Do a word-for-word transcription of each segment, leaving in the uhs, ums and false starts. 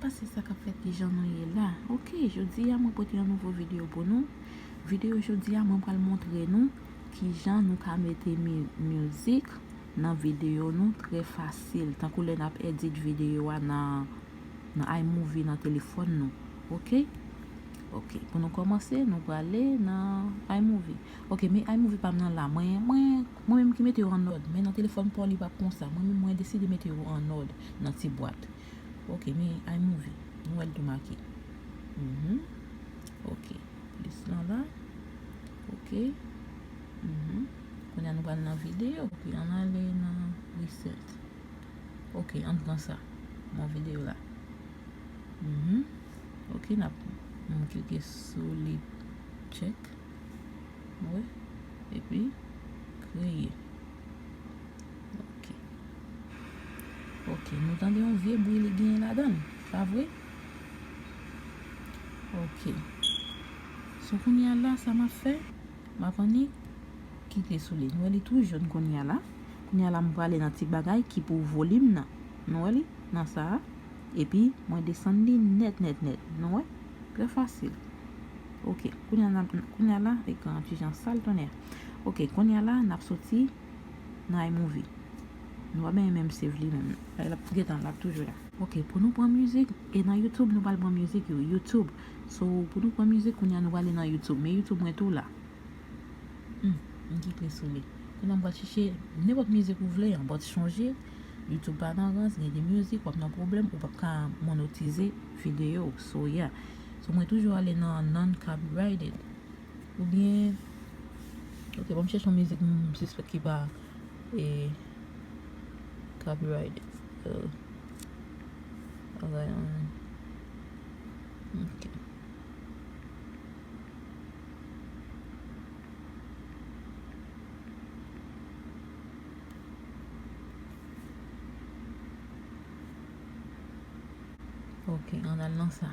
Sa se sa k ap fèt, kijan nou ye la. Ok, jodi a mwen pote yon nouvo videyo pou nou. Videyo jodi a mwen pral montre nou kijan nou ka mete mi- mizik nan videyo nou trè fasil, tankou lè n ap edit videyo a nan, nan iMovie nan telefòn nou. Ok? Ok, pou nou kòmanse, nou prale nan iMovie. Ok, men iMovie pa m nan la. Mwen, mwen, mwen menm ki mete yo an òd, men nan telefòn pa w li p ap konsa. Mwen menm mwen deside mete yo an òd nan ti bwat. Ok, men iMovie. Nou wè l tou make. Mhm. Ok. Plis lan la. Ok. Mhm. Kounye a nou pral nan videyo. Ok, ann ale nan reset. Ok, ann pran sa. Nan videyo la. Mhm. Ok, n ap, m klike sou li. Check. Wi. Epi, kreye. Ok. Ok, nou tande yon vye bri li genyen ladan l, pa vre? Ok. So, kounye a la, sa m ap fè, m ap annik klike sou li. Nou wè li tou jòn kounye a la. Kounye a la, m prale nan ti bagay ki pou volim nan. Nou wè li? Nan sa a. Epi, mwen desann li nèt, nèt, nèt. Nou wè? Trè fasil. Ok. Kounye a, n ap- kounye a la, ekran an ti jan sal tonnè. Ok. Kounye a la, n ap soti nan iMovie. Nou pa benyen menm save li menm. L ap gentan, l ap toujou la. Ok. Pou nou pran mizik, e nan YouTube, nou pral pran mizik yo. YouTube. So, pou nou pran mizik, kounye a, nou prale nan YouTube. Men YouTube mwen tou la. Hmm, m klike sou li. Kounye a m pral chèche nenpòt mizik ou vle an, but chonje, YouTube pa nan rans, gen de mizik, w ap nan pwoblèm, ou p ap ka monotize videyo w. So, yeah. So, mwen toujou ale nan non-copyrighted. Oubyen, ok, ban m chèche yon mizik m sispèk ki pa, e, copyrighted. Euh, alright, um, ok. Ok, ann al nan sa.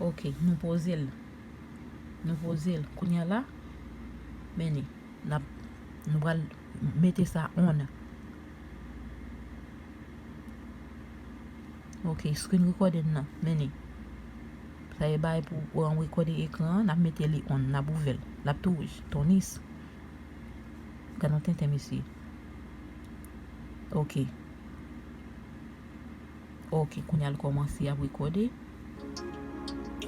Ok, nou poze l. Nou poze l. Kounye a la, men li. N ap, nou pral mete sa on. Ok, screen recording nan, men li. Sa e bay pou, pou an rekòde ekran an, n ap mete li on, n ap ouvè l. L ap tou wouj, tonis. Gad yon tenten, mesye. Ok. Ok, kounye a l kòmanse ap rekòde.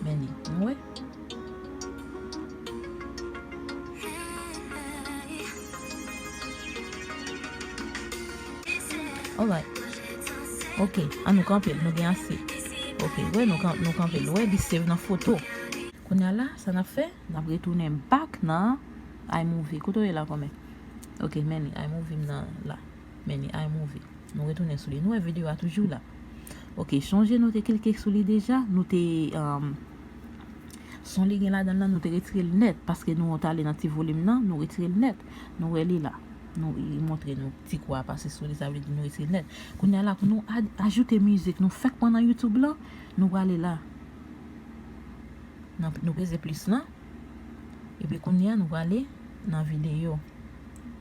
Men li, nou wè? Alright. Ok, an nou kanpe l, nou gen ase. Ok, wè, nou kan-, nou kanpe l. Wè, li save nan foto. Kounye a la, sa n ap fè? N ap retounen back nan iMovie. Kote w ye la, kòmè? Ok, men li, iMovie m nan la. Men li, iMovie. Nou retounen sou li. Nou wè videyo a toujou la. Ok, chonje nou te klike sou li deja. Nou te, um, son li gen ladan l nan, nou te retire l nèt. Paske nou t ale nan ti volim nan, nou retire l nèt. Nou wè li la. Nou, li montre nou ti kwa pase sou li, sa vle di nou retire l nèt. Kounye a la, pou nou ad-, ajoute mizik nou fèk pran nan YouTube lan, nou prale la. Nan, nou peze plis lan. Epi kounye a, nou prale nan videyo.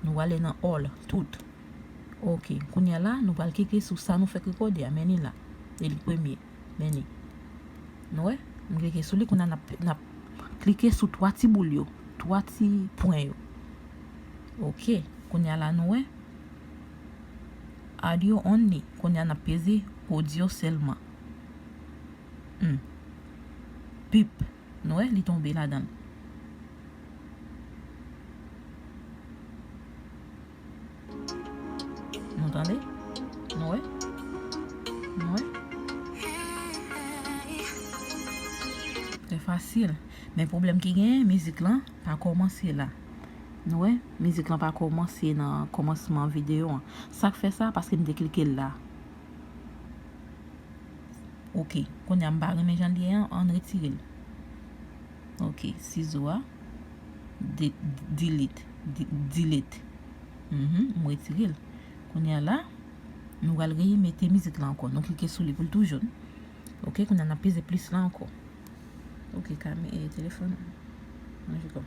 Nou prale nan all, tout. Ok, kounye a la, nou pral klike sou sa nou fèk rekòde a, men li la. E li premye, men li. Nou wè? M klike sou li, kounye a n ap, n ap klike sou twa ti boul yo, twa ti pwen yo. Ok, kounye a la, nou wè? Audio only, kounye a n ap peze audio sèlman. Hmm. Pip. Nou wè, li tonbe ladan l. Nou tande? Nou wè? Nou wè? Trè fasil. Men pwoblèm ki genyen, mizik lan pa kòmanse la. Nou wè? Mizik lan pa kòmanse nan kòmansman videyo an. Sa k fè sa? Paske m te klike l la. Ok, kounye a m pa renmen jan l ye an, ann retire l. Ok, sizo a. De-, delete. De-, delete. Mhm, m retire l. Kounye a la, nou pral remete mizik la ankò. Nou klike sou li pou l tou jòn. Ok, kounye a n ap peze plis la ankò. Ok, kame, e, telefòn. Manje kò.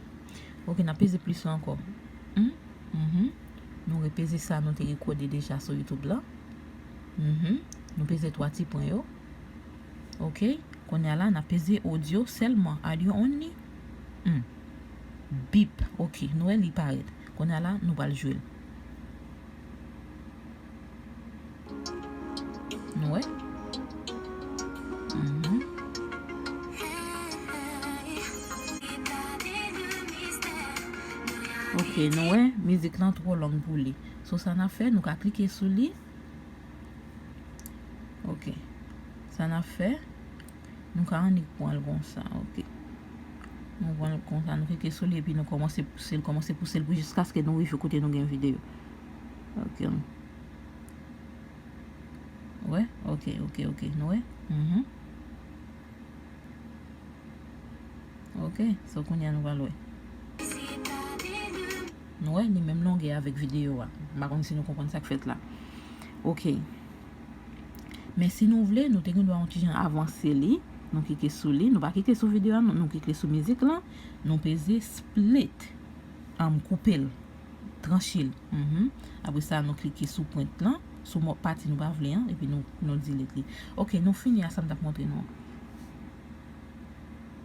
Ok, n ap peze plis la ankò. Hmm? Mhm. Nou repeze sa nou te rekòde deja sou YouTube la. Mhm. Nou peze twa ti pwen yo. Ok. Kounye a la, n ap peze audio sèlman. Audio only. Hmm. Bip. Ok. Nou wè li parèt. Kounye a la, nou pral jwe l. Nou wè? Mhm. Ok, nou wè, mizik lan twò long pou li. So, sa n ap fè, nou ka klike sou li. Ok. Sa n ap fè, nou ka annik pran l konsa, ok. Nou pran l konsa, nou klike sou li, epi nou kòmanse pouse l, kòmanse pouse l pou jiskaske nou rive kote nou gen videyo. Ok. Wè? Ok, ok, ok. Nou wè? Mhm. Ok, so kounye a nou pral wè. Nou wè, li menm longè avèk videyo a. M pa konn si nou konprann sa k fèt la. Ok. Men si nou vle, nou te gen dwa yon ti jan avanse li. Nou klike sou li. Nou pa klike sou videyo a, nou, nou klike sou mizik lan. Nou peze split. Am, koupe l. Tranche l. Mhm. Apre sa, nou klike sou pwent lan, sou mò pati nou pa vle an, epi nou, nou delete li. Ok, nou fini a sa m t ap montre nou an.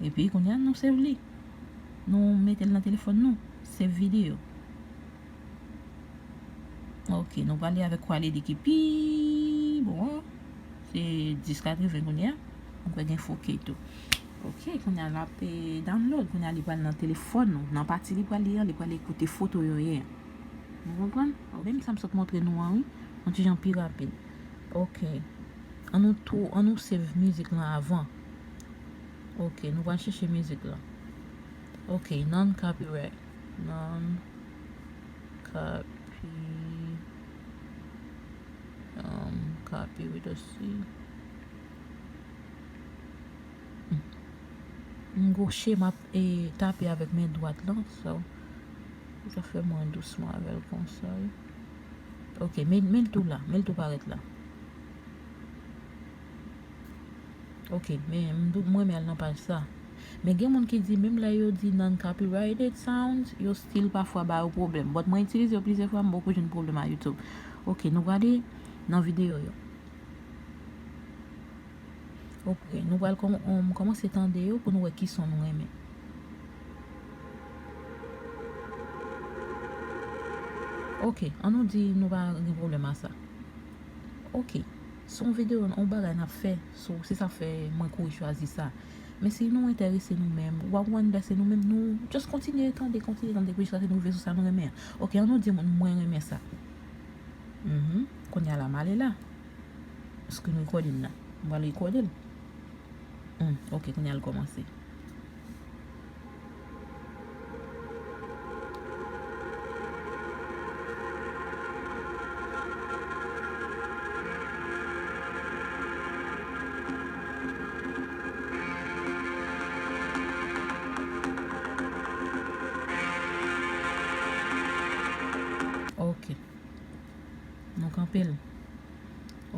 Epi, kounye a, nou save li. Nou mete l nan telefòn nou. Save videyo. Ok, nou prale avèk quality ki pi bon an. Se dis katreven kounye a. Mwen kwè gen four K tou. Ok, kounye a l ap, eh, download. Kounye a li pral nan telefòn nou. Nan pati li pral li an, li pral ekoute foto yo ye. Nou konprann? Menm sa m sot montre nou an, wi. Yon ti jan pi rapid. Ok. An nou tou, an nou save mizik lan avan. Ok, nou pral chèche mizik lan. Ok, non copyright. Non copy, um, copy with a C. Hmm. M goche, m ap, eh, tape avèk men dwat lan, so, sa fè mwen dousman avè l konsa, wi. Ok, men, men l tou la, men l tou parèt la. Ok, men m dou-, mwen renmen al nan paj sa. Men gen moun ki di, menm lè yo di non-copyrighted sounds, yo still pafwa ba yo pwoblèm. But mwen itilize yo plizyè fwa, m poko jwenn pwoblèm a YouTube. Ok, nou prale nan videyo yo. Ok, nou pral kòm-, um, kòmanse tande yo pou nou wè ki son nou renmen. Ok, an nou di nou pa gen pwoblèm a sa. Ok, se yon videyo, yon bagay n ap fè, so, se sa fè mwen kouri chwazi sa. Men si nou enterese nou menm, w ap wè se nou menm, nou just kontinye tande, kontinye tande, pou jiskaske nou rive sou sa nou renmen an. Ok, an nou di moun mwen renmen sa. Mhm, kounye a la, m ale la. Screen recording nan. M pral rekòde l. Hmm, ok, kounye a l kòmanse. Ok. Nou kanpe l.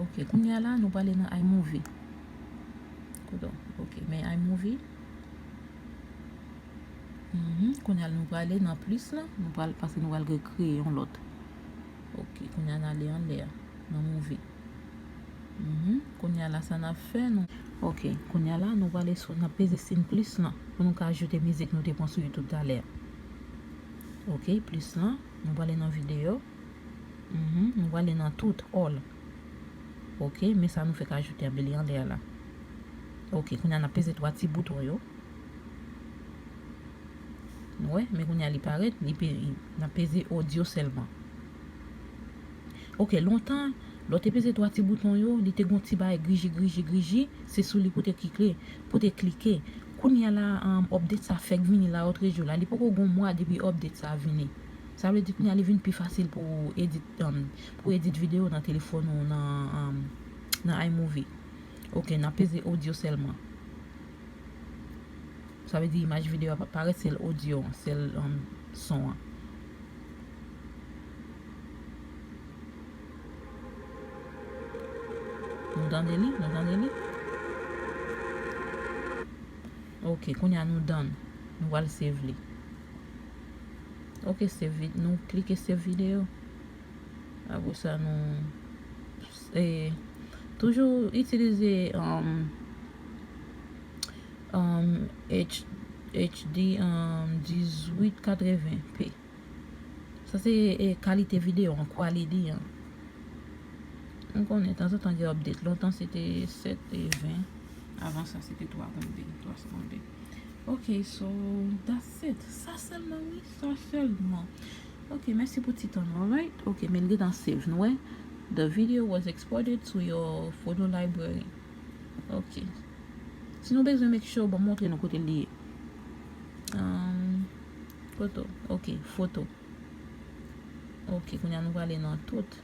Ok, kounye a la, nou prale nan iMovie. Kote w? Ok, men iMovie. Mhm, kounye a la, nou prale nan plis lan, nou pral, paske nou pral rekreye yon lòt. Ok, kounye a n ale anlè a, nan Movie. Mhm, kounye a la, sa n ap fè, nou. Ok, kounye a la, nou prale sou, n ap peze siy plis lan, pou nou ka ajoute mizik nou te pran sou YouTube talè a. Ok, plis lan, nou prale nan videyo. Mhm, nou prale nan tout, all. Ok, men sa nou fèk ajoute a, men li anlè a la. Ok, kounye a n ap peze twa ti bouton yo. Nou wè, men kounye a li parèt, li pe-, n ap peze audio sèlman. Ok, lontan, lè w te peze twa ti bouton yo, li te gon ti bagay griji, griji, griji, se sou li pou te klike, pou te klike. Kounye a la, um, update sa fèk vini la, otrejou la, li poko gon mwa depi update sa vini. Sa vle di kounye a li vin pi fasil pou edit, um, pou edit videyo nan telefòn ou nan, um, nan iMovie. Ok, n ap peze audio sèlman. Sa vle di imaj videyo a p ap parèt, sèl audio an, sèl, um, son an. Nou tande li? Nou tande li? Ok, kounye a nou done. Nou pral save li. Ok, save vid-, nou klike save videyo. Apre sa, nou E, toujou itilize um, um, H, H D um, dizwit katreven P. Sa se e, kalite videyo an, quality an. M konnen tanzantan gen update. Lontan se te sèt e ven. Avan sa se te twa konn de, twa konn de. Ok, so that's it. Sa sèlman wi, sa sèlman. Ok, mèsi pou ti tan nou, alright? Ok, men l gentan save, nou wè? The video was exported to your photo library. Ok. Si nou bezwen make sure, bon, montre nou kote l ye. Um, foto. Ok, foto. Ok, kounye a nou prale nan tout.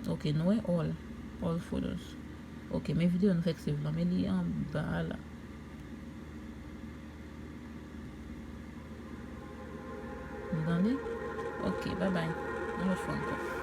Ok, nou wè all. All photos. Ok, men videyo nou fèk save lan, men li anba la. Nou tande? Ok, bye bye. Yon lòt fwa ankò.